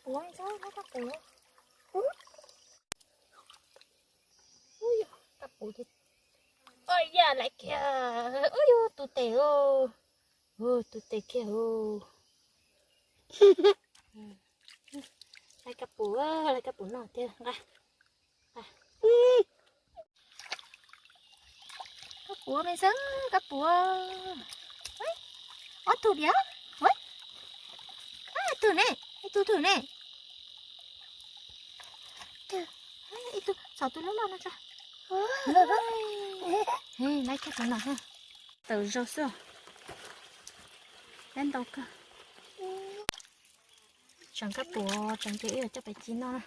Ua, kab puv, kab puv ces, ua ya laiv kiag, ua yog tus tes os, tus tes kiag os. Laiv kab puv, laiv kab puv noj tiag nqa. Kab puv me xeeb, kab puv. Ob tug diam, ib tug ne, ib tug twg ne. Ib tug txog tus loj loj no tso. Laiv kiag tus no, tawm zaug xwb, laiv ntau kawg. Tseem kab puv tseem ces wb yuav coj pais ci noj na.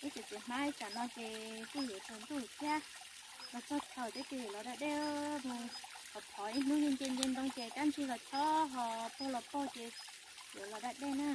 Ib txwm txiv hmab tsam no ces kuj yuav tsaus ntuj thiab, los txog thaum twb yuav los da dej mus, qhov thov ib hnub nce nce ntoo ces kab ntsig los chob ho pog los pog ces yuav los da dej na.